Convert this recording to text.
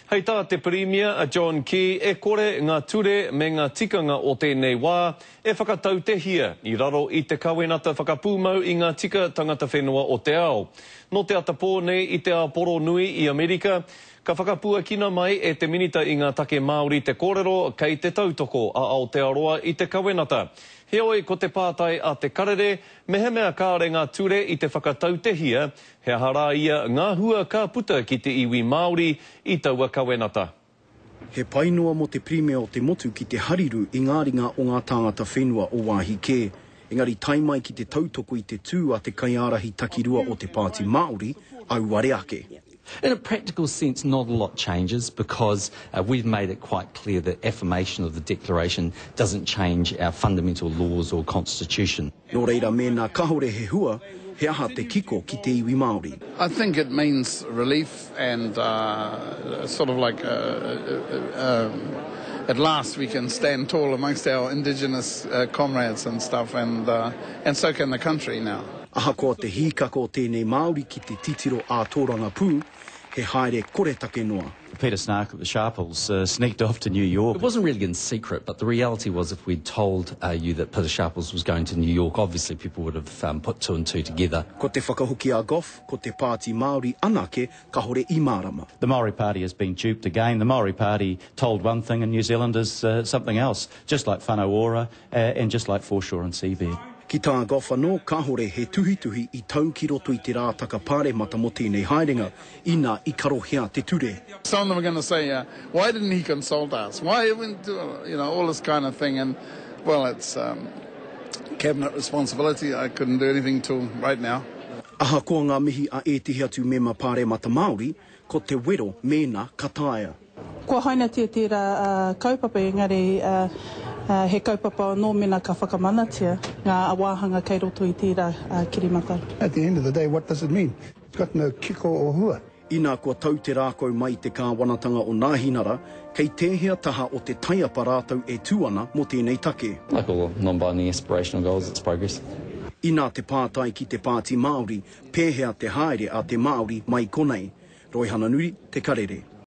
Hei tā te Pirimia a John Key e kore ngā ture me ngā tikanga o tēnei wā e whakatautehia i raro i te Kawenata Whakapūmau i ngā Tika Tangata Whenua o te Ao. Nō te atapō nei i Te Āporo Nui i Amerika, ka whakapuakina mai e te Minita i ngā Take Māori te kōrero kei te tautoko a Aotearoa i te Kawenata. Heoi, ko te pātai a Te Karere, mehemea kāre ngā ture i te whakatautehia, He aha rā ia ngā hua ka puta ki te iwi Māori i taua kawenata? He pai noa mō te Pirimia o te motu ki te hariru i ngā ringa o ngā tāngata whenua o wāhi kē, engari tae mai ki te tautoko i te tū a te kaiārahi takirua o te Pāti Māori, auare ake. In a practical sense, not a lot changes because we've made it quite clear that affirmation of the declaration doesn't change our fundamental laws or constitution. Nō reira mēnā kahore he hua, he aha te kiko ki te iwi Māori? I think it means relief and sort of like at last we can stand tall amongst our indigenous comrades and stuff and and so can the country now. Ahakoa te hīkaka o tēnei Māori ki te titiro ā-tōrangapū, he haere koretake noa. Peter Snark of the Sharples sneaked off to New York. It wasn't really in secret, but the reality was if we'd told you that Peter Sharples was going to New York, obviously people would have put two and two together. Ko te whakahoki a Goff, ko te Pāti Māori anake kahore i mārama. The Māori Party has been duped again. The Māori Party told one thing and New Zealanders something else, just like Whanau Ora and just like Foreshore and Seabed. Ki tā Goff anō, kāhore he tuhituhi i tau ki roto i te rātaka pāremata mō tēnei haerenga, ina i karohea te ture. Some of them are going to say, why didn't he consult us? Why haven't, you know, all this kind of thing and, well, it's cabinet responsibility, I couldn't do anything till right now. Ahakoa ngā mihi a ētehi atu mema pāremata Māori, ko te wero mēnā ka taea. Kua hainatia tērā kaupapa engari he kaupapa anō mena ka whakamanatia ngā wāhanga kei roto i tērā kirimata. At the end of the day what does it mean? It's got no kiko or hua. Inā kua tau te rākau mai i te kāwanatanga o Nāhinara, kei tēhea taha o te taiapa rātou e tū ana mō tēnei take? Like all non-binding aspirational goals, it's progress. Inā te pātai ki te Pāti Māori, pēhea te haere a te Māori mai konei? Roihana Nuri, Te Karere.